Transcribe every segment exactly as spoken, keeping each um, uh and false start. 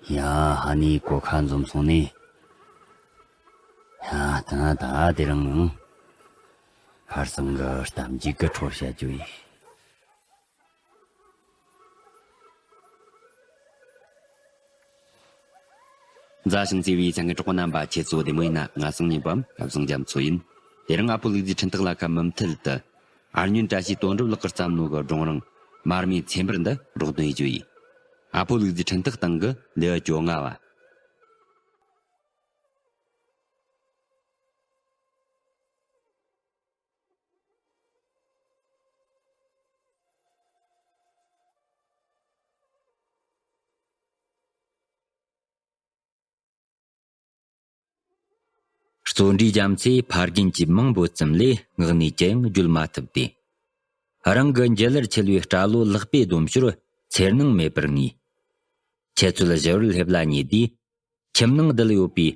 ཡ། ཧ་ནི་གོ་ཁ་འཛོམས་སོང་ནི། ཡ། ད་ད་དེ་རིང་ཡང་ཁར་སང་གི་གཏམ་རྒྱུད་ཀྱི་འཕྲོ་བཤད་རྒྱུ་ཡིན། མཛའ་ཞིང་བརྩེ་བའི་ཚང་གི་གྲོགས་པོ་རྣམ་པ་ཁྱེད་ཚོ་བདེ་མོ་ཡིན་ན། ང་སང་ཉིན་པའམ་ཁ་བཟང་རྒྱ་མཚོ་ཡིན། དེ་རིང་ཨ་ཕོ་ལུག་རྫིའི་འཕྲིན་སྟེགས་ལ་ཁ་མུ་མཐུད་དུ། ཨར་ཉོན་བཀྲ་ཤིས་དོན་གྲུབ་ལགས་ཀྱིས་བརྩམས་ནོ་གི་སྒྲུང་རིང་མར་མེའི་ཚེ་འབར་འདི་སྒྲོག་འདོན་ཡེད་རྒྱུ་ཡིན། ཨ་ཕོ་ལུག་རྫིའི་འཕྲིན་སྟེགས་སྟེང་གི་ལེའུ་བཅོ་ལྔ་བ། བརྩོན་འགྲུས་རྒྱ་མཚོས་ཕ་རྒན་གྱི་མིང་འབོད་ཙམ་ལས་ངག་ནས་ཅི་ཡང་བརྗོད་མ་ཐུབ་སྟེ། རང་གི་འཇལ་ལར་འཁྱིལ་བའི་སྐྲ་ལོ་ལག་པས་བསྡོམས་ཞོར་འཚེར་སྣང་མེད་པར་ངུས། ཁྱེད་ཚོའི་ཞབས་རོལ་སླེབས་ལ་ཉེ་དུས། ཁྱིམ་ནང་བསྡད་ཡོད་པའི་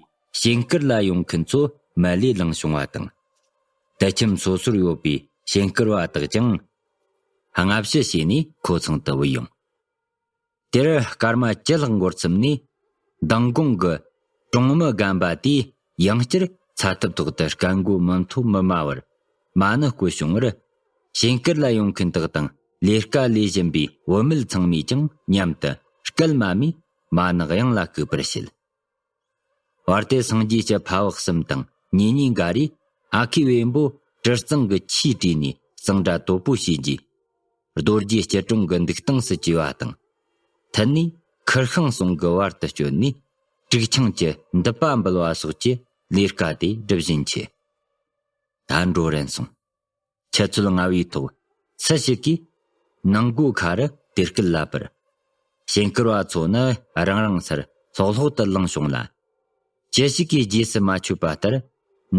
ཞིང་ཁུར་ལ་ཡོང་མཁན་ཚོ་མལ་ལས་ལངས་བྱུང་བ་དང་། དུད་ཁྱིམ་སོ་སོར་ཡོད་པའི་ཞིང་ཁུར་བ་དག་ཀྱང་། སྔ་ཕྱི་བྱས་ནས་ཁོ་ཚང་དུ་བུད་ཡོང་། དེར་སྐར་མ་བཅུ་ལྷག་འགོར་ཚུན་ནས། མདང་དགོང་གི་གྲོང་མི་རྒན་པ་དེས་ཡང་བསྐྱར་ཚ་ཐབ་ཐོག་ཏུ་སྐད་མགོ་མུ་མཐུད་མི་སྨྲ་བར་མ་ཎི་བསྐོལ་བྱུང་བར། ཞིང་ཁུར་ལ་ཡོང་མཁན་དག་དང་ལས་ཀ་ལས་བཞིན་པའི་བུད་མེད་ཚང་མས་ཀྱང་མཉམ་དུ་སྐད་མ་སྨྲས་མ་ཎི་དབྱངས་ལ་བཀུག་པར་བྱེད། བར་དེར་སངས་རྒྱས་ཀྱི་ཕ་བུ་གསུམ་དང་གཉེན་ཉེ་འགའ་རེས་ཨ་ཁུའི་བེམ་པོ་གྲི་གཙང་གི་ཆས་བྲིས་ནས་གཙང་སྦྲ་དོད་པོ་བྱས་རྗེས། རྡོ་རྗེ་སྐྱིལ་ཀྲུང་གི་འདུག་སྟངས་སུ་བཅས་པ་དང་། མཐུད་ནས་ཁུར་ཤིང་ཟུང་གི་བར་དུ་བསྐྱོད་ནས་དྲུག་ཆང་གི་མདུད་པ་འབུལ་བ་སོགས་ཀྱི་ལས་ཀ་དེ་སྒྲུབ་བཞིན་མཆིས། ད་འགྲོ་རན་སོང་། ཁྱེད་ཚོས་རྔ་བའི་ཐོག་སུ་ཞིག་གིས་ནང་སྒོ་ཁ་རུ་དེ་སྐད་ལབ་པར། ཞིང་ཁུར་བ་ཚོ་ནི་རང་རང་སར་ལྷོག་ལྷོག་ཏུ་ལངས་བྱུང་ལ། ཅི་ཞིག་གིས་རྗེས་སུ་མ་ཆོད་པ་ལྟར་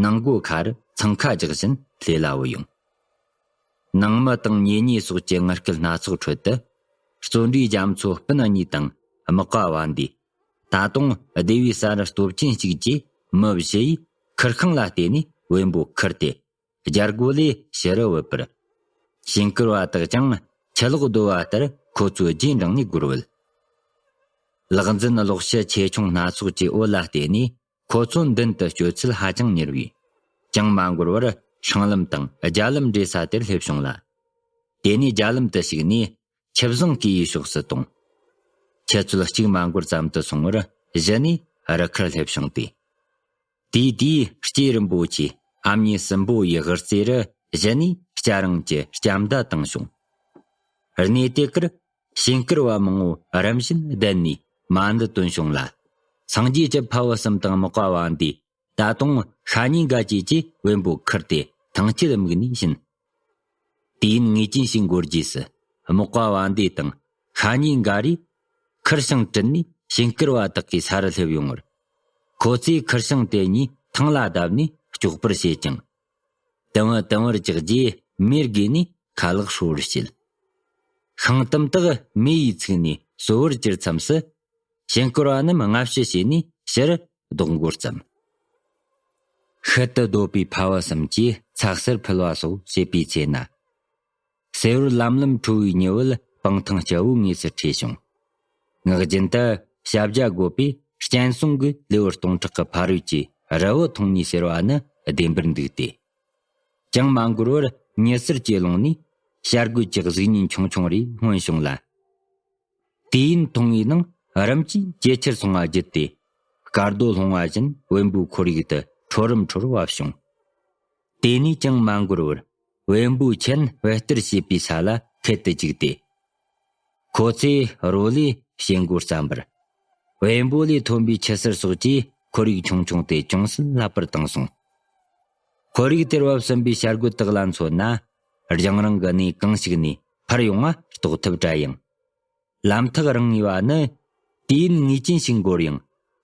ནང་སྒོ་ཁར་འཚང་ཁ་རྒྱག་བཞིན་སླེབས་ལ་བུད་ཡོང་། ནང་མི་དང་གཉེན་ཉེ་སོགས་ཀྱི་ངར་སྐད་སྣ་ཚོགས་ཁྲོད་དུ། བརྩོན་འགྲུས་རྒྱ་མཚོ་སྤུན་གཉིས་དང་དམག་པ་བ་འདིས། ད་དུང་སྡེ་བའི་ས་རུ་སྟོབས་ཆེན་གཅིག་གིས་མི་བཞི་ཡིས་ཁུར་ཤིང་ལ་བརྟེན་ནས་བེམ་པོ་ཁུར་ཏེ། རྒྱལ་སྒོ་ལས་ཕྱི་རུ་བུད་པར། ཞིང་ཁུར་བ་དག་ཀྱང་ཆུ་ལོག་རྡོལ་བ་ལྟར་ཁོ་ཚོའི་རྗེས་འབྲངས་ནས་སྒུར་བུད། ལག་འཛིན་གློག་ཤུགས་ཆེ་ཆུང་སྣ་ཚོགས་ཀྱི་འོད་ལ་བརྟེན་ནས་ཁོ་ཚོ་མདུན་དུ་སྐྱོད་ཚད་ཧ་ཅང་མྱུར་བས། ཅང་མ་འགོར་བར་སྲང་ལམ་དང་རྒྱ་ལམ་འདྲེས་ས་དེར་སླེབས་བྱུང་ལ། དེ་ནས་རྒྱ་ལམ་དུ་ཞུགས་ནས་ཆུ་བཟང་སྐེ་ཡི་ཕྱོགས་སུ་ལྟུང་། ཁྱེད་ཚོ་གཅིག་མ་འགོར་ཙམ་དུ་སོང་བར་གཞི་ནས་རི་ཁར་སླེབས་བྱུང་སྟེ། དེའི་དུས་སྐྱེས་རིན་པོ་ཆེ་ཨ་མྱེས་སྲིན་པོ་ཡི་དབུ་རྩེ་རུ་གཞི་ནས་སྐྱ་རེངས་ཀྱི་ལྕམ་མདའ་བཏིང་བྱུང་། གནས་དེ་ཀར་ཞིང་ཁུར་བ་མང་བོ་རིམ་བཞིན་བསྡད་ནས་མ་ཎི་བཏོན་བྱུང་ལ། སངས་རྒྱས་ཀྱི་ཕ་བུ་གསུམ་དང་དམག་པ་བ་འདིས་ད་དུང་ཤ་ཉེ་འགའ་བཅས་ཀྱིས་བེམ་པོ་ཁུར་ཏེ་ཐང་ཆད་དམིགས་ནས་ཕྱིན། དུས་ཡུན་ངེས་ཅན་ཞིག་འགོར་རྗེས་སུ་དམག་པ་བ་འདི་དང་ཤ་ཉེ་འགའ་རེས་ཁུར་ཤིང་བྲུད་ནས་ཞིང་ཁུར་བ་དག་གི་ས་རུ་སླེབས་ཡོང་བར། ཁོ་ཚོས་ཁུར་ཤིང་དེ་གཉིས་ཐང་ལ་བརྡབས་ནས་གཅོག་པར་བྱེད་ཅིང་། དུམ་བུ་དུམ་བུར་བཅག་རྗེས་མེར་བསྒོས་ནས་ཁ་ལག་ཧྲོ་བར་བྱེད། ཤིང་དུམ་དག་མེ་ཡིས་ཚིག་ནས་སོ་བར་གྱུར་མཚམས་སུ། ཞིང་ཁུར་བ་རྣམས་སྔ་ཕྱི་བྱས་ནས་ཕྱིར་ལྡོག་འགོ་བརྩམས། ཤུལ་དུ་སྡོད་པའི་ཕ་བུ་གསུམ་གྱིས་ཚ་གསེར་ཕུལ་བ་སོགས་བྱེད་པའི་ཚེ་ན། སེ་བོར་ལམ་ལམ་ཁྲོ་བོའི་ཉི་འོད་སྤང་ཐང་སྐྱ་བོའི་ངོས་སུ་འཕྲོས་བྱུང་། ངག་རྒྱུན་དུ་ཞབས་རྒྱ་དགོད་པས་སྤྱན་ཟུང་གི་ལེའུ་སྟོང་ཕྲག་གི་ཕ་རོལ་གྱི་རི་བོ་མཐོང་ནས་ཟེར་བ་ནི་བདེན་པར་འདུག་སྟེ། ཅང་མ་འགོར་བར་མྱི་སེར་གྱི་ཀློང་ནས་བྱ་རྒོད་ཀྱི་གཟུགས་བརྙན་ཆུང་ཆུང་རེ་མངོན་བྱུང་ལ། དུས་ཡུན་ཐུང་བའི་ནང་རིམ་གྱིས་ཇེ་ཆེར་སོང་བ་བརྒྱུད་དེ། དཀར་རྡོ་ལྷུང་བ་བཞིན་བེམ་པོའི་ཁོར་ཡུག་ཏུ་འཕྲོ་རིམ་འཕྲོར་བབས་བྱུང་། དེ་ནས་ཅང་མ་འགོར་བར་བེམ་པོའི་ཁྱེན་བེ་སྟེར་བྱེད་པའི་ས་ལ་ཁད་དུ་བཅུག་སྟེ། ཁོ་ཚོས་རོ་ལས་བྱེད་འགོ་བརྩམས་པར། བེམ་པོ་ལས་ཐོན་པའི་ཆུ་སེར་སོགས་ཀྱིས་ཁོར་ཡུག་ཆུང་ཆུང་དེ་ཅུང་ཟད་བསླབ་པར་བཏང་སོང་། ཁོར་ཡུག་དེར་བབས་ཟིན་པའི་བྱ་རྒོད་དག་ལ་མཚོན་ན། རྒྱང་རིང་གི་གནས་གང་ཞིག་ནས་ཕར་ཡོང་བ་རྟོགས་ཐུབ་དྲ་ཡང་། ལམ་ཐག་རིང་ངེས་པ་ནི་དུས་ཡུན་ངེས་ཅན་ཞིག་འགོར་ཡང་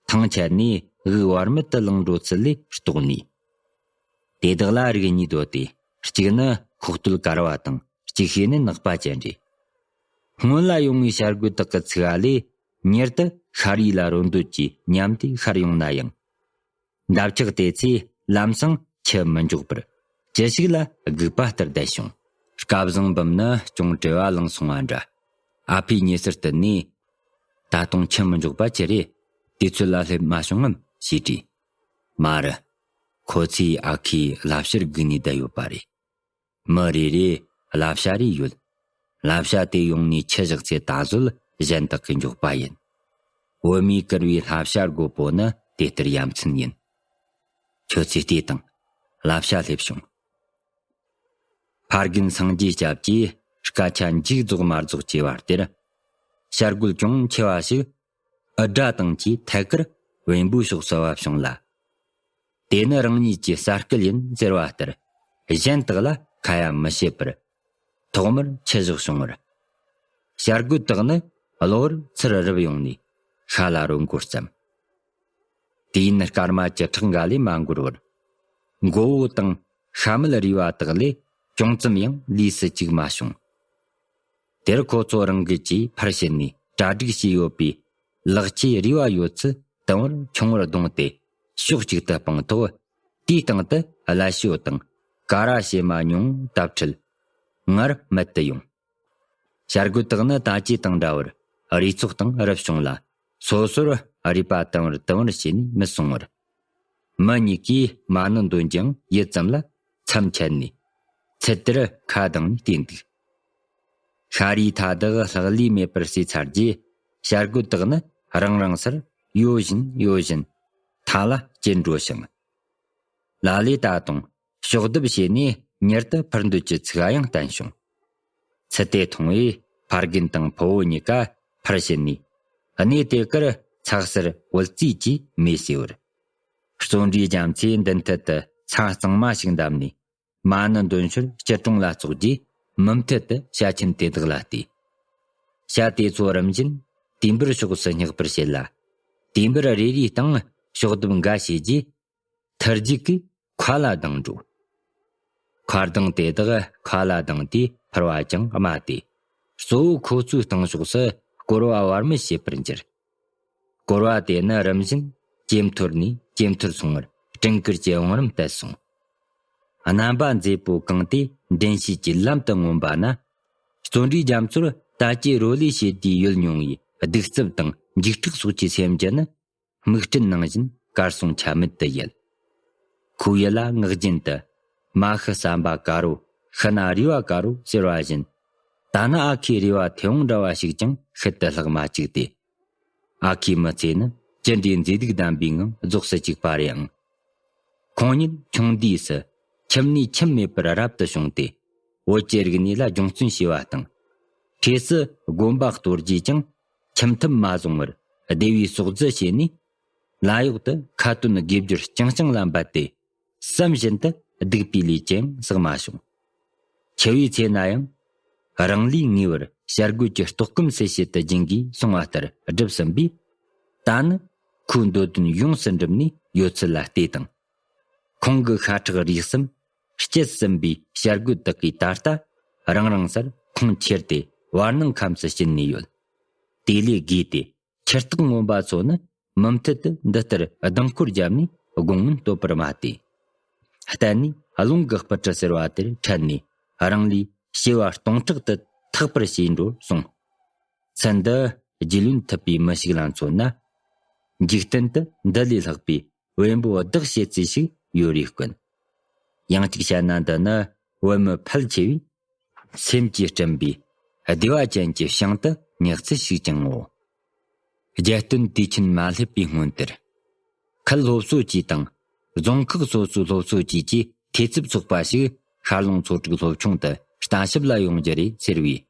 ཐང་ཆད་ནས་དབུགས་བར་མེད་དུ་ལངས་འགྲོ་ཚུལ་ལས་རྟོགས་ནུས། དེ་དག་ལ་རིགས་གཉིས་འདོད་དེ། གཅིག་ནི་ཁོག་སྟོད་དཀར་བ་དང་གཅིག་ཤོས་ནི་ནག་པ་ཅན་རེད། སྔོན་ལ་ཡོང་བའི་བྱ་རྒོད་དག་གི་ཚིག་ཨ་ལས་མྱུར་དུ་ཤར་ཡུལ་ལ་རོལ་འདོད་ཀྱིས་ཉམས་ཏེ་ཤར་ཡོང་ན་ཡང་། འདབ་ཆགས་དེ་ཚོས་ལམ་སང་ཁྱི་མི་འཇོག་པར་ཅི་ཞིག་ལ་སྒུག་པ་ལྟར་བསྡད་བྱུང་། སྐལ་བཟང་འབུམ་ནི་ཅུང་བྲེལ་བ་ལངས་སོང་བ་འདྲ། ཨ་ཕའི་མྱི་སེར་བསྟུན་ནས། ད་དུང་ཁྱི་མི་འཇོག་པ་ཅི་རེད། དུས་ཚོད་ལ་སླེབས་མ་བྱུང་ངམ་ཞེས་དྲིས། མ་རེད། ཁོ་ཚོས་ཨ་ཁུའི་བསླབ་བྱར་སྒུག་ནས་བསྡད་ཡོད་པ་རེད། མི་རེ་རེ་བསླབ་བྱ་རེ་ཡོད། བསླབ་བྱ་དེ་ཡོང་ནས་ཆུ་བཞག་ཚེ་ད་གཟོད་གཞན་དག་གི་མགྱོགས་པ་ཡིན། བོད་མིས་བསྐུར་བའི་བསླབ་བྱ་རྒོད་པོ་ནི་དེ་ལྟར་ཡ་མཚན་ཡིན། ཁྱོད་ཚོས་བལྟས་དང་། བསླབ་བྱ་སླེབས་བྱུང་། ཕ་རྒན་སངས་རྒྱས་སྐྱབས་ཀྱིས་སྐད་ཆ་མཇུག་རྫོགས་མ་རྫོགས་ཀྱི་བར་དེར། བྱ་རྒོད་ཅུང་ཆེ་བ་ཞིག་འུར་སྒྲ་དང་བཅས་ཐད་ཀར་བེམ་པོའི་ཕྱོགས་སུ་བབས་བྱུང་ལ། དེ་ནི་རང་ཉིད་ཀྱི་ས་སྐལ་ཡིན་ཟེར་བ་ལྟར། གཞན་དག་ལ་ཁ་ཡ་མི་བྱེད་པར། ཐོག་མར་ཆུ་བཞག་བྱུང་བར། བྱ་རྒོད་དག་ནི་གློ་བུར་ཚུར་རུབ་ཡོང་ནས་ཤ་ལ་རོལ་མགོ་བརྩམས། དུས་ཡུན་སྐར་མ་བཅུ་ཕྲག་འགའ་ལས་མ་འགོར་བར། མགོ་བོ་དང་ཤ་མིད་རུས་པ་དག་ལས་ཅུང་ཙམ་ཡང་ལུས་སུ་བཅུག་མ་བྱུང་། དེར་ཁོ་ཚོ་རང་འགུལ་གྱིས་ཕར་ཕྱིན་ནས་གྲ་སྒྲིག་བྱས་ཡོད་པའི་ལག་ཆས་རུས་པ་ཡོད་ཚད་དུམ་བུར་ཆུང་བར་བརྡུངས་ཏེ་ཕྱོགས་གཅིག་ཏུ་སྤུངས་ཐོག། དེའི་སྟེང་དུ་ཀླད་ཤོད་དང་ཀ་ར་བྱེ་མ་ཉུང་ངུ་བཏབ་ཁྲིད། སྔར་མལ་དུ་ཡོང་། བྱ་རྒོད་དག་ནི་ད་ཅི་དང་འདྲ་བར་རུས་ཚོགས་དང་རུབ་བྱུང་ལ། སོ་སོར་རུས་པ་དུམ་བུར་དུམ་བུར་བྱས་ནས་མིད་སོང་བར། མི་གཉིས་ཀས་མ་ཎི་འདོན་ཀྱང་ཡུད་ཙམ་ལ་མཚམས་ཆད་ནས། ཚུལ་དེར་ཁ་གདངས་ནས་བལྟས་འདུག། ཤ་རུས་མཐའ་དག་ལྷག་ལུས་མེད་པར་ཟོས་ཚར་རྗེས། བྱ་རྒོད་དག་ནི་རང་རང་སར་ཡོད་བཞིན་ཡོད་བཞིན་མཐའ་ལ་སྐྱེལ་འགྲོ་ཞིང་། ལ་ལས་ད་དུང་ཕྱོགས་བསྡུ་བྱས་ནས་མྱུར་དུ་འཕུར་འདོད་ཀྱི་ཚིག་ཡང་བསྟན་བྱུང་། ཚུལ་དེ་མཐོང་བས་ཕ་རྒན་དང་ཕུ་བོ་གཉིས་ཀ་ཕར་ཕྱིན་ནས་གནས་དེ་ཀར་ཚགས་སེར་འོལ་ཙེ་གྱིས་མེ་བསྲེགས་པར། བརྩོན་འགྲུས་རྒྱ་མཚོས་མདུན་ཐད་དུ་ཚྭ་གཙང་མ་ཞིག་བསྡམས་ནས། མ་ཎི་འདོན་ཞོར་སྐྱིལ་ཀྲུང་ལ་བཙོག་རྗེས་མུ་མཐུད་དུ་བྱ་ཆེན་དེ་དག་ལ་བལྟས། བྱ་དེ་ཚོ་རིམ་བཞིན་དུས་འབུར་ཕྱོགས་སུ་སྙེག་པར་བྱེད་ལ། དུས་འབུར་རེ་རེའི་སྟེང་ཕྱོགས་བསྡུ་འགའ་བྱས་རྗེས། ཐུར་རྒྱུག་གིས་མཁའ་ལ་ལྡིང་འགྲོ། མཁའ་ལྡིང་དེ་དག་མཁའ་ལ་ལྡིང་དུས་འཕུར་བ་ཅང་མ་སྟེར། གཙོ་བོ་ཁོ་ཚོའི་སྟེང་ཕྱོགས་སུ་སྐོར་བ་བར་མི་བྱེད་པར་འགྱུར། སྐོར་བ་དེ་ནི་རིམ་བཞིན་ཇེ་མཐོར་ནས་ཇེ་མཐོར་སོང་བར་སྤྲིན་དཀར་གྱི་བང་རིམ་བསྟད་སོང་། རྣམ་པ་མཛེས་པོ་གང་དེ་འདྲེན་བྱེད་ཀྱི་ལམ་དུ་མངོན་པ་ན། བརྩོན་འགྲུས་རྒྱ་མཚོར་ད་ཅི་རོ་ལས་བྱེད་དུས་ཡུལ་མྱོང་བའི་གདུག་རྩུབ་དང་འཇིགས་སྐྲག་སོགས་ཀྱི་སེམས་ཀྱི་ནི། སྨུག་སྤྲིན་ནང་བཞིན་གར་སོང་ཆ་མེད་དུ་ཡལ། ཁོའི་ཡུལ་ལ་ངག་རྒྱུན་དུ། མ་ཤི་བསམ་པ་དཀར་རོ། ཤི་ན་རུས་པ་དཀར་རོ་ཟེར་བ་བཞིན། ད་ནི་ཨ་ཁུའི་རུས་པ་མཐེ་བོང་འདྲ་བ་ཞིག་ཀྱང་ཤུལ་དུ་ལྷག་མ་བཅུག་སྟེ། ཨ་ཁུའི་མི་ཚེ་ནི་ཅི་འདྲའི་མཛེས་སྡུག་ལྡན་པའི་ངང་རྫོགས་སུ་བཅུག་པ་རེད་ཨང་། ཁོང་ཉིད་ཆུང་དུས་སུ་ཁྱིམ་ནས་ཁྱིམ་མེད་པར་རབ་ཏུ་བྱུང་སྟེ། བོད་ཀྱི་རིག་གནས་ལ་སྦྱོང་བརྩོན་བྱས་པ་དང་། འཕྲོས་སུ་དགོན་པ་གཏོར་རྗེས་ཀྱང་ཁྱིམ་ཐབ་མ་བཟུང་བར་སྡེ་བའི་ཟོག་རྫི་བྱས་ནས། ལམ་གཡོག་ཏུ་ཁ་ཏོན་དགེ་སྦྱོར་རྐྱང་རྐྱང་ལ་འབད་དེ། བསམ་བཞིན་དུ་སྡིག་པའི་ལས་ཀྱང་བསགས་མ་བྱུང་། འཆི་བའི་ཚེ་ན་ཡང་། རང་ལུས་ངེས་པར་བྱ་རྒོད་ཀྱི་ལྟོགས་སྐོམ་སེལ་བྱེད་དུ་སྦྱིན་དགོས་གསུངས་པ་ལྟར་བསྒྲུབས་ཟིན་པས། ད་ནི་ཁོའི་འདོད་དོན་ཡོངས་སུ་འགྲུབ་ནས་ཡོད་ཚད་ལ་བལྟས་དང་། ཁོང་གི་ཤ་ཁྲག་རུས་གསུམ་སྐྱེས་ཟིན་པའི་བྱ་རྒོད་དག་གིས་ད་ལྟ་རང་རང་སར་ཁོང་ཁྱེར་ཏེ་བར་སྣང་ཁམས་སུ་ཕྱིན་ནས་ཡོད། དེ་ལས་བརྒལ་ཏེ་ཁྱི་སྟག་རྔོན་པ་ཚོ་ནི་མུ་མཐུད་དུ་འདི་ལྟར་ལྡིང་སྐོར་བརྒྱབ་ནས་དགོང་མོན་སྟོད་པར་མ་བལྟས། གཏན་ནས་རླུང་གི་སྤུ་གྲི་ཟེར་བ་དེར་ཁྲིད་ནས་རང་ལུས་བྱེ་བ་སྟོང་ཕྲག་ཏུ་འཐག་པར་བྱས་འགྲོ་གསུངས། ཚུལ་འདི་རྒྱུས་ལོན་ཐུབ་པའི་མི་ཞིག་ལ་མཚོན་ན། འཇིག་རྟེན་དུ་འདི་ལས་ལྷག་པའི་བེམ་པོ་བདག་བྱེད་རྩིས་ཤིག་ཡོད་རེ་དཀོན། ཡང་གཅིག་བཤད་ན་འདི་ནི་བོད་མི་ཕལ་ཆེ་བས་སེམས་ཀྱིས་བསྐྲུན་པའི་བདེ་བ་ཅན་གྱི་བྱང་དུ་ཉེ་ཚུལ་ཞིག་ཀྱང་ངོ་། རྒྱལ་སྟོན་དུས་ཆེན་མ་སླེབས་པའི་སྔོན་དེར། ཁུལ་སློབ་གསོ་ཅུས་དང་རྫོང་ཁག་སོ་སོའི་སློབ་གསོ་ཅུས་ཀྱི་འཐུས་ཚབ་ཚོགས་པ་ཞིག་ཤར་ལུང་ཚོ་དྲུག་སློབ་ཆུང་དུ་ལྟ་ཞིབ་ལ་ཡོང་རྒྱུ་རེད་ཟེར་བས།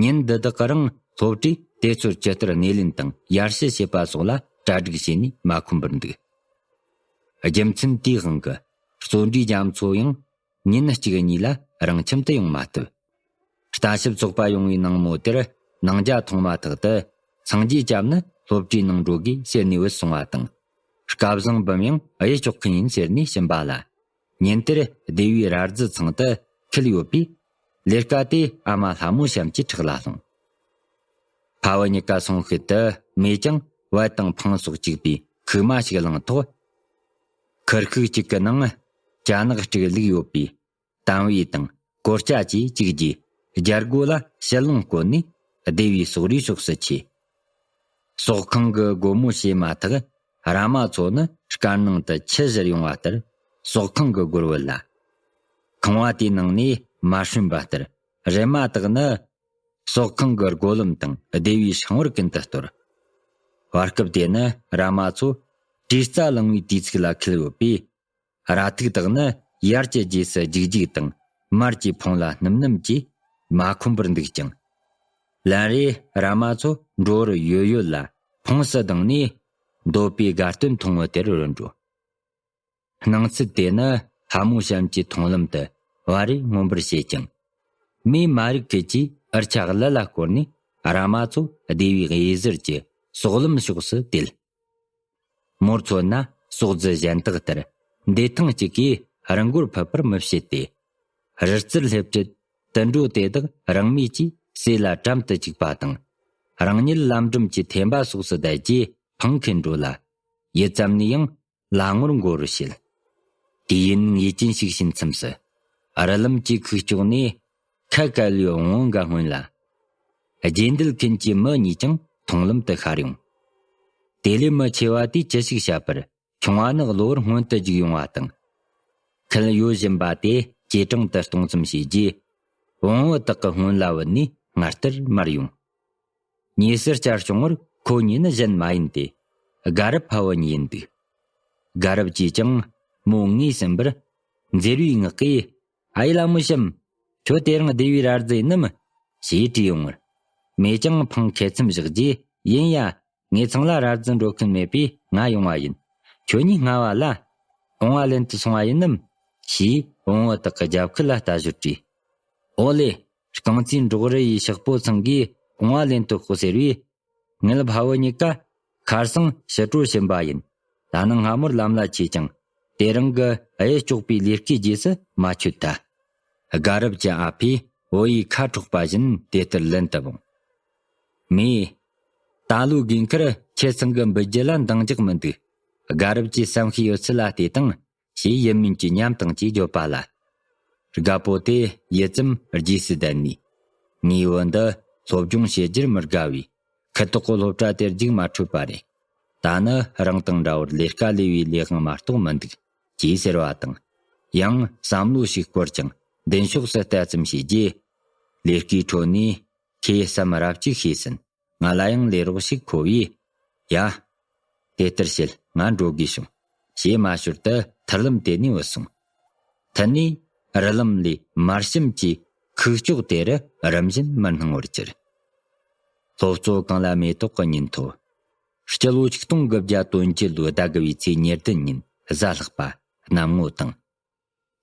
ཉིན་འདི་དག་གི་རིང་སློབ་གྲྭས་དེ་ཚོར་ཇི་ལྟར་སྣེ་ལེན་དང་ཡར་ཞུ་བྱེད་པ་སོགས་ལ་གྲ་སྒྲིག་བྱས་ནས་མ་ཁོམ་པར་འདུག། རྒྱུ་མཚན་དེའི་དབང་གིས་བརྩོན་འགྲུས་རྒྱ་མཚོ་ཡང་ཉིན་གཅིག་གཉིས་ལ་རང་ཁྱིམ་དུ་ཡོང་མ་ཐུབ། ལྟ་ཞིབ་ཚོགས་པ་ཡོང་བའི་ནངས་མོ་དེར་ནང་ཇ་འཐུང་མ་ཐག་ཏུ་སངས་རྒྱས་སྐྱབས་ནི་སློབ་གྲྭའི་ནང་འགྲོ་དགོས་ཟེར་ནས་བུད་སོང་བ་དང་། སྐལ་བཟང་འབུམ་ཡང་གཡུལ་ལྕོག་མཁན་ཡིན་ཟེར་ནས་ཕྱིན་པ་ལ། ཉིན་དེར་སྡེ་བའི་ར་རྫི་ཚང་དུ་འཁེལ་ཡོད་པས། ལས་ཀ་དེ་ཨ་མ་ལྷ་མོ་བྱམས་ཀྱི་ཕྲག་ལ་ལྷུང་། ཕ་བུ་གཉིས་ཀ་སོང་ཤུལ་དུ་མེ་ཀྱང་བལ་དང་འཕང་སོགས་གཅིག་པའི་ཁུག་མ་ཞིག་བླངས་ཐོག། ཁུར་ཁུག་གཅིག་གི་ནང་ཅ་ནག་དཀྲུགས་བླུགས་ཡོད་པའི་དམ་བེ་དང་གོར་ཅ་བཅས་བཅུག་རྗེས། རྒྱལ་སྒོ་ལ་ཕྱི་ལོང་བསྐོར་ནས་སྡེ་བའི་ཟོག་རིའི་ཕྱོགས་སུ་ཆས། ཟོག་ཁང་གི་སྒོ་མོ་ཕྱེས་མ་ཐག་ར་མ་ཚོ་ནི་དཀར་ནང་དུ་ཆུ་བཞུར་ཡོང་བ་ལྟར་ཟོག་ཁང་གི་སྒོར་བུད་ལ། ཁང་བ་དེའི་ནང་ནས་མ་ཧྲེང་བ་ལྟར་རེ་མ་ཐག་ནི་ཟོག་ཁང་གི་སྒོ་ལམ་དང་སྡེ་བའི་སྲང་བར་ཀུན་ཏུ་གཏོར། བར་སྐབས་དེ་ནི་ར་མ་ཚོ་དྲེལ་རྩྭ་ལང་བའི་དུས་ཚིགས་ལ་འཁེལ་ཡོད་པས། ར་ཐུག་དག་ནི་ཡར་གྱི་རྗེས་སུ་རྒྱུག་རྒྱུག་དང་མར་གྱི་འཕོང་ལ་སྣུམ་སྣུམ་གྱིས་མ་ཁོམ་པར་འདུག་ཀྱང་། ལན་རེ་ར་མ་ཚོ་འགྲོ་བར་ཡོད་ཡོད་ལ་འཕོངས་སུ་ལྡང་ནས་འདོད་པའི་དགའ་སྟོན་མཐོང་བ་དེར་རོལ་འགྲོ། སྣང་ཚུལ་དེ་ནི་ལྷ་མོ་གཤམ་གྱི་མཐོང་ལམ་དུ་བ་རེ་མངོན་པར་བྱེད་ཀྱང་། མིའི་མ་རིག་ཁུལ་གྱིས་འུར་ཆ་གླུ་ལ་བསྐོར་ནས་ར་མ་ཚོ་སྡེ་བའི་གཡས་ཟུར་གྱི་ཟོག་ལམ་ཕྱོགས་སུ་དེད། མོར་མཚོན་ན་ཟོག་རྫི་གཞན་དག་ལྟར་འདེད་ཐེངས་གཅིག་གིས་རི་མགོར་ཕུད་པར་མི་བྱེད་དེ། རི་རྩེར་སླེབས་དུས་དུད་འགྲོ་དེ་དག་རང་མོས་ཀྱིས་ཟས་ལ་དགྲམ་དུ་བཅུག་པ་དང་། རང་ཉིད་ལམ་འགྲམ་གྱི་ཐེམ་པ་སོགས་སུ་བསྡད་རྗེས་འཕང་འཁེལ་འགྲོ་ལ། ཡུད་ཙམ་ནས་ཡང་ལ་ངོར་འགོ་རུ་བྱེད། དུས་ཡུན་ངེས་ཅན་ཞིག་ཕྱིན་མཚམས་སུ། རི་ལམ་གྱི་ཁུག་ཀྱོག་ནས་ཁ་བཀལ་བའི་བོང་བུ་འགའ་སྔོན་ལ། རྗེས་འདེད་མཁན་གྱི་མི་གཉིས་ཀྱང་མཐོང་ལམ་དུ་ཤར་ཡོང་། དེ་ལས་མི་ཆེ་བ་དེས་ཅི་ཞིག་བཤད་པར་ཆུང་བ་ནི་གློ་བུར་སྔོན་དུ་རྒྱུག་ཡོང་བ་དང་། ཁུལ་ཡོད་བཞིན་པ་དེ་ཇེ་དྲང་དུ་གཏོང་མཚམས་བྱས་རྗེས། བོང་བུ་དག་གི་སྔོན་ལ་བུད་ནས་སྔར་ལྟར་མར་ཡོང་། ཉེ་སར་བསྐྱར་བྱུང་བར་ཁོ་གཉིས་ནི་གཞན་མ་ཡིན་ཏེ། དགའ་རབ་ཕ་བུ་གཉིས་ཡིན་འདུག་དགའ་རབ་ཀྱིས་ཀྱང་མོ་ངོས་ཟིན་པར་མཛེར་བའི་ངག་གིས། ཨ་ཡེ་ལ་མོ་བྱམས། ཁྱོད་དེ་རིང་སྡེ་བའི་ར་རྫི་ཡིན་ནམ། ཞེས་དྲིས་ཡོང་བར། མོས་ཀྱང་འཕང་ཁད་མཚམས་བཞག་རྗེས། ཡིན་ཡ། ངེད་ཚང་ལ་ར་རྫི་འགྲོ་མཁན་མེད་པས་ང་ཡོང་བ་ཡིན། ཁྱོད་གཉིས་སྔ་བ་ལ། བོང་བུ་ལེན་དུ་སོང་བ་ཡིན་ནམ། ཞེས་བོང་བུ་དག་གི་རྒྱབ་ཁུལ་ལ་ལྟ་ཞོར་དྲིས། ཨོ་ལེ། རྐང་རྩེད་འབྲོག་རི་ཡི་ཤག་པོ་ཚང་གིས་བོང་བུ་ལེན་དུ་ཤོག་ཟེར་བས། ངེད་ཕ་བུ་གཉིས་ཀ་ཁར་སང་ཕྱི་དྲོ་ཕྱིན་པ་ཡིན། ད་ནངས་སྔ་མོར་ལམ་ལ་ཆས་ཀྱང་དེ་རིང་གི་གཡུ་ལྕོག་པའི་ལས་ཀའི་རྗེས་སུ་མ་ཆོད་ཐལ། དགའ་རབ་ཀྱི་ཨ་ཕས་བུ་ཡི་ཁ་འཕྲོག་པ་བཞིན་དེ་ལྟར་ལན་བཏབ་འོང་། མོས། ད་ལོའི་དགུན་ཁར་ཁྱེད་ཚང་གི་འབུལ་རྒྱུ་ལ་འདང་རྒྱག་མི་འདུག་དགའ་རབ་ཀྱིས་བསམ་ཤེས་ཡོད་ཚུལ་ལ་བལྟས་དང་། ཞེས་ཡིད་སྨོན་གྱི་ཉམས་དང་བཅས་བརྗོད་པ་ལ། རྒད་པོ་དེ་ཡུད་ཙམ་རྗེས་སུ་བསྡད་ནས། ངའི་བུ་འདི་སློབ་སྦྱོང་བྱེད་རྒྱུར་མི་དགའ་བས། ཁུ་ཏོག་གི་སློབ་གྲྭ་དེར་རྒྱུགས་མ་འཕྲོད་པ་རེད། ད་ནི་རང་དང་འདྲ་བར་ལས་ཀ་ལས་པའི་ལས་དབང་མ་གཏོགས་མི་འདུག་ཅེས་ཟེར་བ་དང་། ཡང་བསམ་བློ་ཞིག་བསྐོར་ཀྱང་མདུན་ཕྱོགས་སུ་ལྟ་ཙམ་བྱས་རྗེས། ལས་ཀའི་ཁྲོད་ནས་ཁོས་བསམ་རབ་ཅིག་ཤེས་ཟིན། ང་ལ་ཡང་ལས་རོགས་ཤིག་མཁོ་བས། ཡ། དེ་ལྟར་བྱེད། ང་འགྲོ་དགོས་བྱུང་། ཞེས་མ་ཞོར་དུ་ཐར་ལམ་དེད་ནས་བུད་སོང་། མཐུད་ནས་རི་ལམ་ལས་མར་ཞིམ་གྱི་ཁུག་ཀྱོག་དེ་རུ་རིམ་བཞིན་མར་སྣང་བར་གྱུར། སློབ་གཙོ་གངས་ལ་མེ་ཏོག་གི་ཉིན་ཐོ། སྤྱི་ལོ་ཆིག་སྟོང་དགུ་བརྒྱ་དོན་བརྒྱད་ལོའི་ཟླ་དགུ་བའི་ཚེས་ཉེར་བདུན་ཉིན་གཟའ་ལྷག་པ་གནམ་ངོ་དྭངས།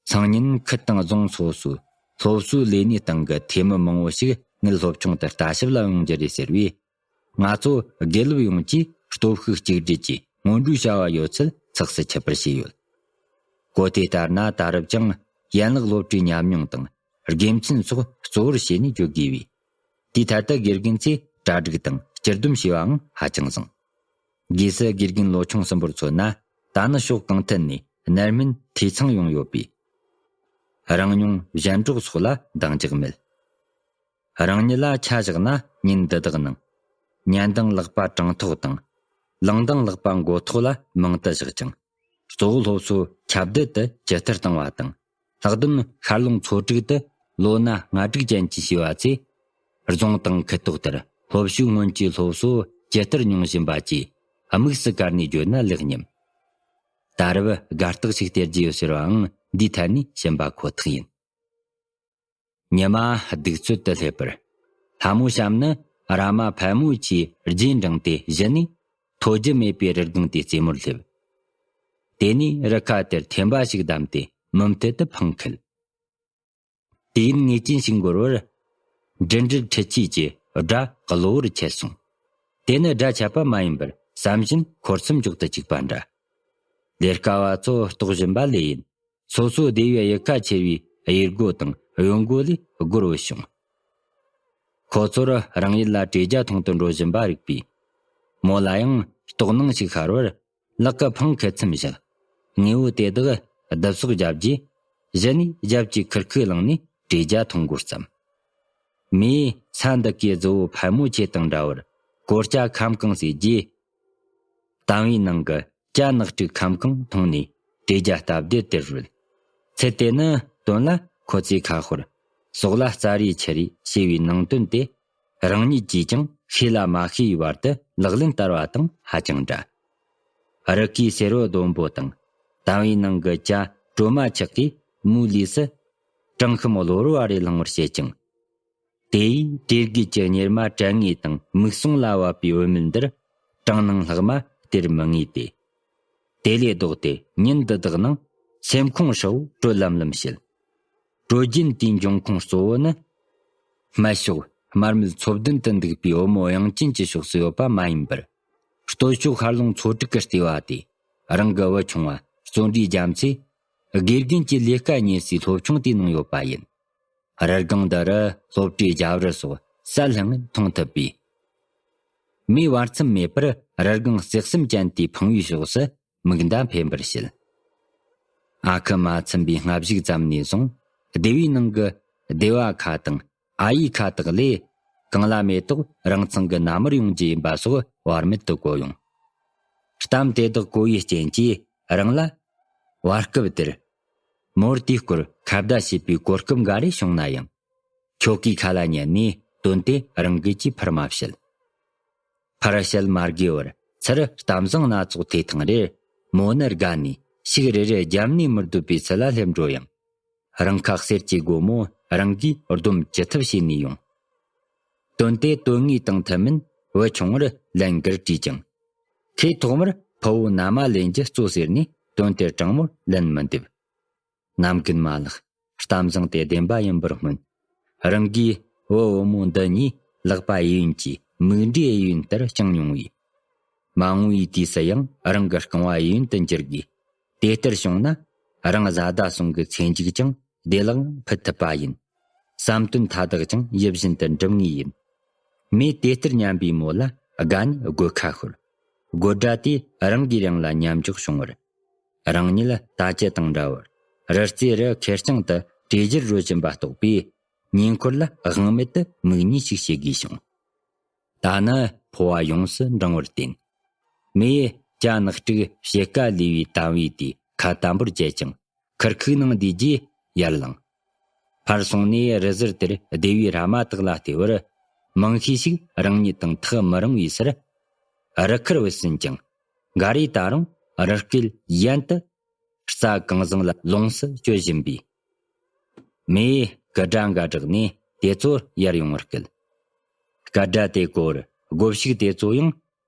སང་ཉིན་ཁུལ་དང་རྫོང་སོ་སོའི་སློབ་གསོའི་ལས་སྣེ་སྟེང་གི་འཐུས་མི་མང་བོ་ཞིག་ངེད་སློབ་ཆུང་དུ་ལྟ་ཞིབ་ལ་ཡོང་རྒྱུ་རེད་ཟེར་བས། ང་ཚོ་དགེ་སློབ་ཡོངས་ཀྱིས་སྟོབས་ཤུགས་གཅིག་སྒྲིལ་གྱིས་སྔོན་འགྲོའི་བྱ་བ་ཡོད་ཚད་ཚགས་སུ་ཆུད་པར་བྱས་ཡོད། གོ་དེ་ལྟར་ན་ད་རབས་ཀྱང་ཡན་ལག་སློབ་གྲྭའི་ཉམས་མྱོང་དང་དགེ་མཚན་སོགས་གཙོ་བོར་བྱས་ནས་བརྗོད་དགོས་པས། དེའི་ཐད་དུ་དགེ་རྒན་ཚོས་གྲ་སྒྲིག་དང་སྤྱིར་སྡོམ་བྱས་པའང་ཧ་ཅང་བཟང་། སྒོས་སུ་དགེ་རྒན་ལོ་ཆུང་གསུམ་པོར་མཚོན་ན། ད་ནི་ཕྱོགས་གང་ཐད་ནས་རྣམ་སྨིན་འཐུས་ཚང་ཡོང་ཡོད་པས། རང་མྱོང་གཞན་སྒྲོག་སོགས་ལ་འདང་རྒྱག་མེད། རང་ཉིད་ལ་ཆ་བཞག་ན་ཉིན་འདི་དག་ནང་། ཉན་དང་ལག་པ་དྲང་ཐོག་དང་། ལངས་དང་ལག་པ་མགོ་ཐོག་ལ་མང་དུ་བཞག་ཅིང་། གཙོ་བོ་སློབ་གསོ་ཁྱབ་གདལ་དུ་ཇི་ལྟར་བཏང་བ་དང་། ལྷག་དོན་ཤར་ལུང་ཚོ་དྲུག་ཏུ་ལོ་ན་ལྔ་དྲུག་ཅན་གྱི་བྱས་པ་ཚེ། རྫོང་དང་ཁུལ་ཐོག་ལྟར་སློབ་ཕྱུགས་སྔོན་གྱི་སློབ་གསོ་ཇི་ལྟར་མྱོང་བཞིན་པ་བཅས་དམིགས་སུ་བཀར་ནས་བརྗོད་ན་ལེགས་སྙམ། ད་རེབ་དགའ་རྟགས་ཤིག་སྟེར་རྒྱུ་ཡོད་ཟེར་བའང་འདིའི་ཐད་ནས་ཕྱིན་པ་ཁོ་ཐག་ཡིན། ཉི་མ་གདུགས་ཚོད་དུ་སླེབས་པར། ལྷ་མོ་བྱམས་ནི་ར་མ་ཕལ་མོ་ཆེའི་རྗེས་འབྲངས་ཏེ་གཞི་ནས་ཐོ་རྒྱུ་མེད་པའི་རི་སྒང་དེའི་རྩེ་མོར་སླེབས། དེ་ནས་རི་ཁ་དེར་ཐེམ་པ་ཞིག་བསྡམས་ཏེ་མུ་མཐུད་དུ་འཕང་འཁེལ། དུས་ཡུན་ངེས་ཅན་ཞིག་འགོར་བར། འབྲུ་འགྲིལ་འཕྲུལ་ཆས་ཀྱི་སྒྲ་གློ་བུར་ཆད་སོང་། དེ་ནི་སྒྲ་ཆད་པ་མ་ཡིན་པར་བསམ་བཞིན་འཁོར་མཚམས་འཇོག་ཏུ་བཅུག་པ་འདྲ། ལས་ཀ་བ་ཚོ་རྟོག་བཞིན་པ་ལོས་ཡིན། སོ་སོ་སྡེ་བའི་གཡུལ་ཁ་ཆེ་བའི་གཡུལ་སྒོ་དང་གཡོན་སྒོ་ལས་སྒོར་བུད་བྱུང་། ཁོ་ཚོར་རང་ཡུལ་ལ་དྲོ་རྒྱ་འཐུང་དུ་འགྲོ་བཞིན་པ་རིག་པས། མོ་ལ་ཡང་དོགས་སྣང་ཞིག་ཤར་བར། ལག་གི་འཕང་ཁེ་ཚུམ་བཞག་དངོས་པོ་དེ་དག་བསྡུ་གསོག་བརྒྱབ་རྗེས། གཞི་ནས་རྒྱབ་ཀྱི་ཁུར་ཁུག་བླངས་ནས་དྲོ་རྒྱ་འཐུང་འགོ་བརྩམས། མོས་ས་འདི་གའི་རྫི་བོ་ཕལ་མོ་ཆེ་དང་འདྲ་བར་ གོར་སྐྱ་ཁམ་གང་ཟེར་རྗེས། གཏམ་བུའི་ནང་གི་སྐྱ་ནག་དྲུག་ཁམ་གང་མཐོང་ནས་དྲིས་རྒྱ་སྟབས་བདེ་དེར་རོལ། ཚེ་དེ་ནི་དོན་ལ་ཁོ་ཚོའི་ཁ་ཤོར་ཟོག་ལ་རྩྭ་རིའི་ཆུ་རེད་ཞེས་པའི་ནང་དོན་དེ། རང་ཉིད་ཀྱིས་ཀྱང་ཤེས་ལ་མ་ཤེས་པའི་བར་དུ་ལག་ལེན་བསྟར་བ་དང་ཧ་ཅང་འདྲ། རི་ཁའི་སེར་བོ་ལྡོམ་པོ་དང་། གཏམ་བུའི་ནང་གི་སྐྱ་གྲོ་མ་ཆག་གིས་མོའི་ལུས་སུ་གྲང་ཤུམ་གློ་བུར་བ་རེ་ལངས་པར་བྱེད་ཅིང་། དེ་ཡིས་དྲེལ་རྒོད་ཀྱི་གཉེར་མ་དྲན་ངེས་དང་མིག་ཟུང་ལ་བབས་པའི་བུད་མེད་འདིར་གྲང་སྣང་ལྷག་མ་སྟེར་མི་ངེས་ཏེ། དེ་ལས་ལྡོག་སྟེ་ཉིན་འདི་དག་ནང་སེམས་ཁོང་ཧྲིལ་བོ་དྲོད་ལམ་ལམ་བྱེད། དྲོད་རྒྱུན་དེའི་འབྱུང་ཁུངས་གཙོ་བོ་ནི། སྨད་ཕྱོགས་དམར་མེད་མཚོ་བདུན་དུ་འདུག་པའི་བུ་མོ་དབྱངས་ཅན་གྱི་ཕྱོགས་སུ་ཡོད་པ་མ་ཡིན་པར། སྟོད་ཕྱོགས་ཤར་ལུང་མཚོ་དྲུག་གི་ལྟེ་བ་སྟེ། རང་གི་བུ་ཆུང་བ་བརྩོན་འགྲུས་རྒྱ་མཚོས། དགེ་རྒན་གྱི་ལས་ཀ་གཉེར་སའི་སློབ་ཆུང་དེའི་ནང་ཡོད་པ་ཡིན། རི་སྒང་འདི་རུ་སློབ་གྲྭའི་རྒྱབ་རི་སོགས་གསལ་ལྷང་ངེར་མཐོང་ཐུབ་པས། མོས་བར་མཚམས་མེད་པར་རི་སྒང་བརྩེགས་སེམས་ཅན་དེའི་ཕང་བོའི་ཕྱོགས་སུ་མིག་མདའ་འཕེན་པར་བྱེད། ཨ་ཁུ་མ་ཚིམ་པའི་སྔ་གཞུག་ཙམ་ནས་བཟུང་སྡེ་བའི་ནང་གི་སྡེ་བ་ཁ་དང་ཨ་ཡེ་ཁ་དག་ལས། གངས་ལྷ་མེ་ཏོག་རང་ཚང་གི་མནའ་མར་ཡོང་རྒྱུ་ཡིན་པ་སོགས་བར་མེད་དུ་གོ་ཡོང་། གཏམ་དེ་དག་གོ་བའི་རྐྱེན་གྱིས་རང་ལ། བར་སྐབས་དེར། མོར་དེའི་སྐོར་ཁ་བརྡ་བྱེད་པའི་གོ་སྐབས་འགའ་རེ་བྱུང་ན་ཡང་། ཁྱོ་གའི་ཁ་ལ་ཉན་ནས་དོན་དེ་རང་འགུལ་གྱིས་ཕུར་མ་བྱེད། ཕར་བཤད་མ་དགོས་པར་ཚུར་གཏམ་བཟང་སྣ་ཚོགས་ཐོས་ཐེངས་རེར། མོ་ནི་དགའ་ནས་ཤུགས་རེ་རེ་བརྒྱབ་ནས་མི་སྡོད་པའི་ཚུལ་ལ་སླེབས་འགྲོ་ཡང་། རང་ཁ་གསེར་གྱི་སྒོ་མོ་རང་གིས་སྡོམ་ཅི་ཐུབ་བྱས་ནས་ཡོང་། དོན་དེ་དོན་དངོས་དང་མཐུན་མིན་བུ་ཆུང་ངུར་ལན་འགར་དྲིས་ཀྱང་། ཁོས་ཐོག་མར་ཕུ་བོ་མནའ་མ་ལེན་རྒྱུ་གཙོ་ཟེར་ནས་དོན་དེ་དྲང་མོར་ལན་མི་འདེབས། ནམ་རྒྱུན་མ་ལགས་གཏམ་བཟང་དེ་བདེན་པ་ཡིན་པར་སྨོན། རང་གིས་བུ་བུ་མོ་འདི་གཉིས་ལག་པ་གཡས་གཡོན་གྱིས་མིག་འབྲས་གཡས་གཡོན་ལྟར་བཅངས་མྱོང་བས། མ་འོངས་པའི་དུས་སུ་ཡང་རང་གི་རྐང་བ་གཡས་གཡོན་དུ་འགྱུར་དགོས། དེ་ལྟར་བྱུང་ན་རང་བཟའ་ཟླ་ཟུང་གི་ཚེ་མཇུག་ཀྱང་བདེ་བླག་ཕུད་ཐུབ་པ་ཡིན། བསམ་དོན་མཐའ་དག་ཀྱང་ཡིད་བཞིན་དུ་འགྲུབ་ངེས་ཡིན། མོས་དེ་ལྟར་སྙམ་པའི་མོད་ལ་དགའ་ནས་དགོད་ཁ་ཤོར། དགོད་སྒྲ་དེས་རང་གི་རང་ལ་མཉམ་འཇོག་བྱུང་བར། རང་ཉིད་ལྟ་ཅི་དང་འདྲ་བར་རི་རྩེ་རུ་ཁེར་རྐྱང་དུ་བྲོས་བྱོལ་འགྲོ་བཞིན་པ་རྟོགས་པས། ཉེ་འཁོར་ལ་དབང་མེད་དུ་མིག་གཉིས་ཤིག་བྱེད་དགོས་བྱུང་། ད་ནི་འཕོ་བ་ཡོངས་སུ་འབྲང་བར་བརྟེན། མོས་སྐྱ་ནག་དྲུག་ཕྱེད་ཀ་ལུས་པའི་གཏམ་བུའི་དེ་ཁ་དམ་པོར་བཅད་ཅིང་ཁུར་ཁུག་ནང་བསྡུས་རྗེས་ཡར་ལངས། ཕར་སོང་ནས་རི་ཟུར་དེར་སྡེ་བའི་ར་མ་དག་ལ་བལྟས་པར། མང་ཤས་ཤིག་རང་ཉིད་དང་ཐག་མི་རིང་བའི་སར་རི་ཁུར་བུད་ཟིན་ཅིང་། འགའ་རེས་ད་རུང་རི་སྐེད་གཡོན་དུ་རྩྭ་གང་བཟང་ལ་ལོངས་སུ་སྤྱོད་བཞིན་པས། མོས་སྐུ་སྒྲ་འགའ་བསྒྲགས་ནས་དེ་ཚོར་ཡར་ཡོང་བར་སྐུལ། སྐད་སྒྲ་དེ་གོ་བར་སྒོ་ཕྱུགས་དེ་ཚོ་ཡང་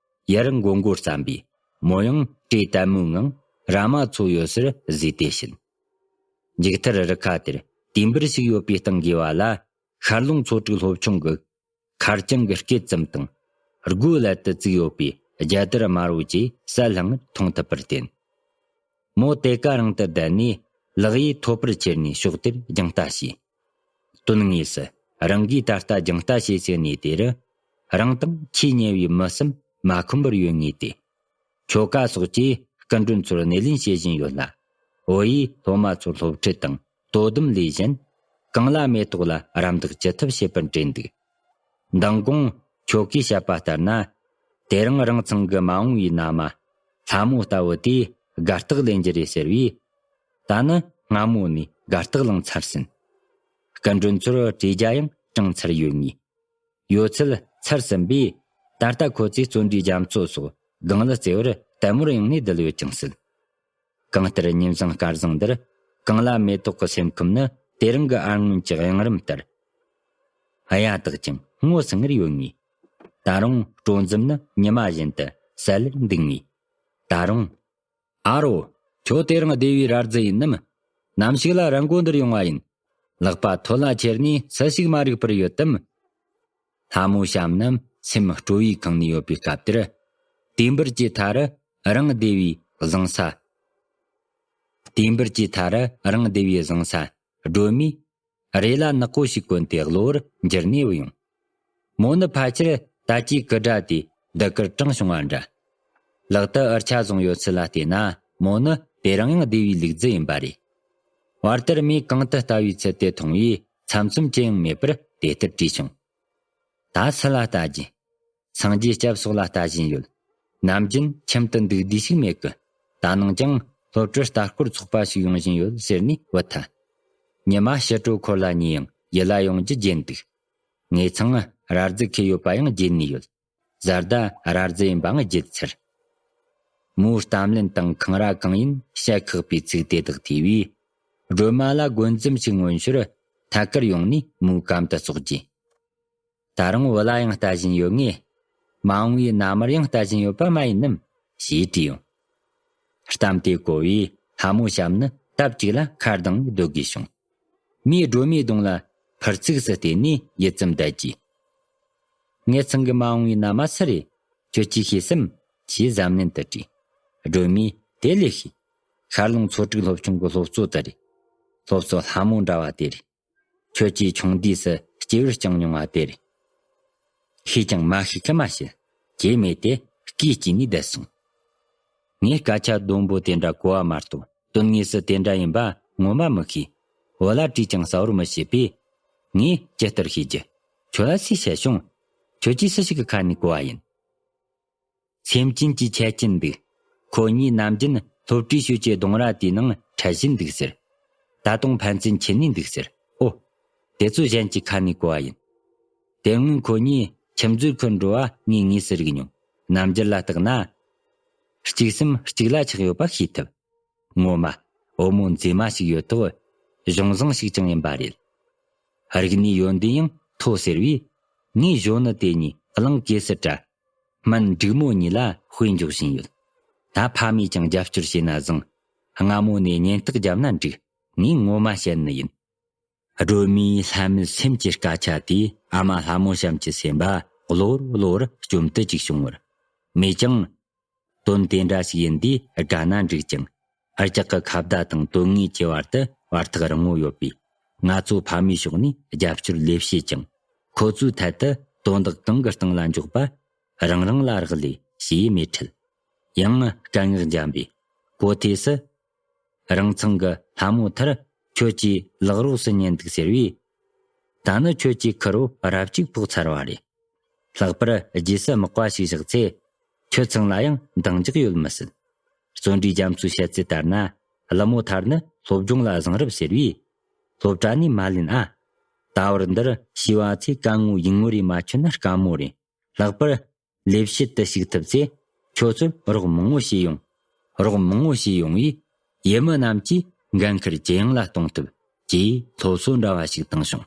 ཡར་མགོ་མགོ་བརྩམས་པས། མོ་ཡང་བྲེ་ལྟད་མོའི་ངང་ར་མ་ཚོ་ཡོད་སར་གཟིགས་ཏེ་ཕྱིན། མཇུག་མཐར་རི་ཁ་དེར་དུས་འབུར་ཞིག་ཡོད་པའི་སྟེང་གི་བ་ལ་ཤར་ལུང་མཚོ་དྲུག་སློབ་ཆུང་གི་མཁར་གྱང་གི་སྐེད་ཙམ་དང་སྒོའི་ཀླད་དུ་བཙུགས་ཡོད་པའི་རྒྱལ་དར་དམར་བོ་བཅས་གསལ་ལྷང་ངེར་མཐོང་ཐུབ་པར་བརྟེན། མོ་དེ་ཀ་རང་དུ་བསྡད་ནས་ལག་གཡས་ཐོད་པར་ཁྱེར་ནས་ཕྱོགས་དེར་རྒྱང་ལྟ་བྱས། དོན་དངོས་སུ་རང་གིས་ད་ལྟ་རྒྱང་ལྟ་བྱེད་སའི་གནས་དེ་རུ་རང་དང་ཆེས་ཉེ་བའི་མི་གསུམ་མ་ཁོམ་པར་ཡོད་ངེས་ཏེ། ཁྱོ་ག་སོགས་ཀྱིས་སྐུ་མགྲོན་ཚོར་སྣེ་ལེན་བྱེད་བཞིན་ཡོད་ལ། བུ་ཡིས་སློབ་མ་ཚོར་སློབ་ཁྲིད་དང་དོ་དམ་ལས་གཞན། གངས་ལྷ་མེ་ཏོག་ལ་རམ་འདེགས་ཅི་ཐུབ་བྱེད་པར་བྲེལ་འདུག། མདང་དགོང་ཁྱོ་གས་བཤད་པ་ལྟར་ན། དེ་རིང་རང་ཚང་གི་མ་འོངས་པའི་མནའ་མ་ལྷ་མོ་ལྟ་བུ་དེས་དགའ་རྟགས་ལེན་རྒྱུ་རེད་ཟེར་བས། ད་ནི་སྔ་མོ་ནས་དགའ་རྟགས་བླངས་ཚར་ཟིན། སྐུ་མགྲོན་ཚོར་བྲིས་རྒྱ་ཡང་དྲངས་ཚར་ཡོད་ངེས། ཡོད་ཚད་ཚར་ཟིན་པས། ད་ལྟ་ཁོ་ཚོས་བརྩོན་འགྲུས་རྒྱ་མཚོ་སོགས་སྒང་ལ་རྩེ་བར་ལྟད་མོར་ཡོང་ནས་བསྡད་ཡོད་ཀྱང་སྲིད། གང་ལྟར་ཉིན་བཟང་སྐར་བཟང་འདིར་གངས་ལྷ་མེ་ཏོག་གི་སེམས་ཁམས་ནི་དེ་རིང་གི་ཨར་སྔོན་གྱི་གཡང་རམ་ལྟར་གཡའ་དག་ཅིང་སྔོ་སིང་ངེར་ཡོད་ངེས། ད་རུང་སྤྲོ་འཛུམ་ནི་ཉི་མ་བཞིན་དུ་གསལ་ལེར་འདུག་ངེས། ད་རུང་། ཨ་རོ། ཁྱོད་དེ་རིང་སྡེ་བའི་ར་རྫི་ཡིན་ནམ། ནམ་ཞིག་ལ་ར་མགོ་འདིར་ཡོང་བ་ཡིན། ལག་པ་ཐོད་ལ་ཁྱེར་ནས་སུ་ཞིག་མ་རིག་པར་ཡོད་དམ། ལྷ་མོ་བྱམས་རྣམས་སེམས་སྤྲོ་བས་གང་ནས་ཡོད་པའི་སྐབས་དེར། དུས་འབུར་གྱི་མཐའ་རུ་རང་སྡེ་བའི་བཟང་ས། དུས་འབུར་གྱི་མཐའ་རུ་རང་སྡེ་བའི་བཟང་ས་སྒྲོལ་མས། རེ་ལ་ནག་པོ་ཞིག་གོན་ཏེ་གློ་བུར་འགྱུར་ནས་བུད་ཡོང་། མོ་ནི་ཕལ་ཆེར་ད་ཅིའི་སྐུ་དགྲ་དེ་ལྡུག་གུར་གྲང་བྱུང་བ་འདྲ། ལག་ཏུ་འུར་ཆ་བཟུང་ཡོད་ཚུལ་ལ་བལྟས་ན་མོ་ནི་དེ་རིང་ཡང་སྡེ་བའི་ལུག་རྫི་ཡིན་པ་རེད། བར་དེར་མོས་གང་དུ་ལྟ་བའི་ཚུལ་དེ་མཐོང་བས་འཚམ་འཚུམ་ཅི་ཡང་མེད་པར་དེ་ལྟར་དྲིས་བྱུང་། ད་སུ་ལ་ལྟ་རྒྱུ། སངས་རྒྱས་སྐྱབས་སོགས་ལ་ལྟ་བཞིན་ཡོད། ནམ་རྒྱུན་ཁྱིམ་དུ་འདུག་བསྡད་ཞིག་མེད་གི། ད་ནངས་ཀྱང་སློབ་གྲྭར་ལྟ་སྐོར་ཚོགས་པ་ཞིག་ཡོང་བཞིན་ཡོད་ཟེར་ནས་བུད་ཐལ། ཉི་མ་ཕྱི་དྲོ་འཁོར་ལ་ཉལ་ཡང་ཡིད་ལ་ཡོང་རྒྱུ་བརྗེད་འདུག། ངེད་ཚང་ར་རྫི་ཁེལ་ཡོད་པ་ཡང་བརྗེད་ནས་ཡོད། བཟའ་ཟླ་ར་རྫི་ཡིན་པའང་བརྗེད་ཚར། མོའི་གཏམ་ལན་དང་འཁང་ར་གང་ཡིན་བཤད་ཁག་པའི་ཚིག་དེ་དག་ཐོས་པས། སྒྲོལ་མ་ལ་རྒོལ་འཛུམ་ཞིག་མངོན་ཞོར་ཐད་ཀར་ཡོང་ནས་མོའི་གམ་དུ་ཙོག་གྱིས། ད་རུང་བུ་ལ་ཡང་ལྟ་བཞིན་ཡོད་ངེས། མ་འོངས་པའི་མནའ་མར་ཡང་ལྟ་བཞིན་ཡོད་པ་མ་ཡིན་ནམ་ཞེས་དྲིས་ཡོང་། གཏམ་དེ་གོ་བས་ལྷ་མོ་བྱམས་ནི་སྟབས་གཅིག་ལ་ཁ་གདངས་ནས་སྡོད་དགོས་བྱུང་། མོས་སྒྲོལ་མའི་གདོང་ལ་ཕར་ཚིགས་སུ་བལྟས་ནས་ཡིད་ཙམ་བདལ་གྱིས། ངེད་ཚང་གི་མ་འོངས་པའི་མནའ་མ་སུ་རེད། ཁྱོད་ཀྱིས་ཤེས་སམ། ཞེས་གཟབ་ནན་དུ་དྲིས། སྒྲོལ་མས་དེ་ལས་ཤེས། ཤར་ལུང་ཚོ་དྲུག་སློབ་ཆུང་གི་སློབ་གཙོ་དེ་རེད། སློབ་གཙོ་ལྷ་མོ་འདྲ་བ་དེ་རེད། ཁྱོད་ཀྱིས་ཆུང་དུས་སུ་སྐྱེས་བུར་བསྐྱངས་མྱོང་བ་དེ་རེད། ཤེས་ཀྱང་མ་ཤེས་ཁི་མ་ཤེས། ཇེ་མེད་དེ་སྐད་ཅིག་ནས་བསྡད་སོང་། ངས་སྐད་ཆ་ཟླུམ་པོ་དེ་འདྲ་གོ་བ་མ་གཏོགས་དོན་དངོས་སུ་དེ་འདྲ་ཡིན་པ་ངོ་མ་མི་ཤེས། བུ་ལ་དྲིས་ཀྱང་གསལ་བོར་མི་ཤེས་པས། ངས་ཇི་ལྟར་ཤེས་རྒྱུ། ཁྱོད་ལ་སུས་བཤད་བྱུང་། ཁྱོད་ཀྱིས་སུ་ཞིག་གི་ཁ་ནས་གོ་བ་ཡིན། སེམས་ཅན་གྱིས་འཆད་ཀྱིན་འདུག། ཁོ་གཉིས་ནམ་རྒྱུན་སློབ་གྲྭའི་ཤོད་ཀྱི་གདོང་ར་དེའི་ནང་འཕྲད་བཞིན་འདུག་ཟེར། ད་དུང་ཕན་ཚུན་འཁྱེར་ནས་འདུག་ཟེར། ཨོ། དེ་ཚོ་གཞན་གྱི་ཁ་ནས་གོ་བ་ཡིན། དེ་སྔོན་ཁོ་གཉིས་ཁྱིམ་མཛོད་ཁུར་འགྲོ་བ་ངས་དངོས་སུ་རིག་མྱོང་། རྣམ་འགྱུར་ལ་བརྟགས་ན། གཅིག་སེམས་གཅིག་ལ་ཆགས་ཡོད་པ་ཤེས་ཐུབ། ངོ་མ། བུ་མོ་མཛེས་མ་ཞིག་ཡོད་ཐོག། གཞུང་བཟང་ཞིག་ཀྱང་ཡིན་པ་རེད། རིག་གནས་ཡོན་ཏན་ཡང་མཐོ་ཟེར་བས། ངས་གཞོན་ནུ་དེ་གཉིས་གླིང་གེ་སར་དྲ། སྨན་འབྲུག་མོ་གཉིས་ལ་དཔེ་འཇོག་བཞིན་ཡོད། ད་ཕ་མས་ཀྱང་རྒྱབ་སྐྱོར་བྱས་ན་བཟང་། སྔ་མོ་ནས་གཉེན་རྟགས་བརྒྱབ་ན་འགྲིག། ངས་ངོ་མ་བཤད་ནི་ཡིན། སྒྲོལ་མའི་ལྷ་མོའི་སེམས་ཀྱི་སྐད་ཆ་དེས་ཨ་མ་ལྷ་མོ་བྱམས་ཀྱི་སེམས་པ་གློ་བུར་གློ་བུར་སྐྱོ་མདོག་ཅིག་བྱུང་བར། མོས་ཀྱང་། དོན་དེ་འདྲ་ཞིག་ཡིན་དུས་དགའ་ན་འགྲིག་ཅིང་། ཨ་ཅག་གི་ཁ་བརྡ་དང་དོན་དངོས་ཀྱི་བར་དུ་བར་ཐག་རིང་བོ་ཡོད་པས། ང་ཚོ་ཕ་མའི་ཕྱོགས་ནས་རྒྱབ་སྐྱོར་ལས་བྱེད་ཅིང་། ཁོ་ཚོའི་ཐད་དུ་དོན་དག་གང་གི་སྟེང་ལ་འཇོག་པ་རང་རང་ལ་རག་ལས་ཞེས་མོས་ཁྲིད། ཡང་སྐད་ངག་འཇམ་པས། གོ་ཐོས་སུ། རང་ཚང་གི་ལྷ་མོ་མཐར་ཁྱོད་ཀྱིས་ལག་རོགས་སུ་ཉན་འདུག་ཟེར་བས། ད་ནི་ཁྱོད་ཀྱི་ཁུར་བོ་རབ་ཅིག་ཕོག་ཚར་བ་རེད། ལྷག་པར་རྗེས་སུ་མག་པ་ཞིག་བཞག་ཚེ། ཁྱོད་ཚང་ལ་ཡང་འདང་རྒྱག་ཡོད་མི་སྲིད། བརྩོན་འགྲུས་རྒྱ་མཚོའི་བཤད་ཚུལ་ལྟར་ན། ཀླུ་མོ་ཐར་ནི་སློབ་སྦྱོང་ལ་བཟང་རབས་ཟེར་བས། སློབ་གྲྭ་ནས་མ་ལེན་ཨ། ད་བར་འདིར་ཤི་བ་ཚོས་དཀའ་ངལ་ཡིག་ངོ་རེ་མ་ཆོད་ན་དཀའ་མོ་རེད། ལྷག་པར་ལས་བྱེད་དུ་ཞུགས་ཐུབ་ཚེ། ཁྱོད་ཚོར་རོགས་མང་བོ་བྱས་ཡོང་། རོགས་མང་བོ་བྱས་ཡོང་བས། ཡུལ་མི་རྣམས་ཀྱིས་འགན་ཁུར་ཇེ་ཡང་ལ་གཏོང་ཐུབ། ཅེས་སློབ་གསོ་འདྲ་བ་ཞིག་བཏང་བྱུང་།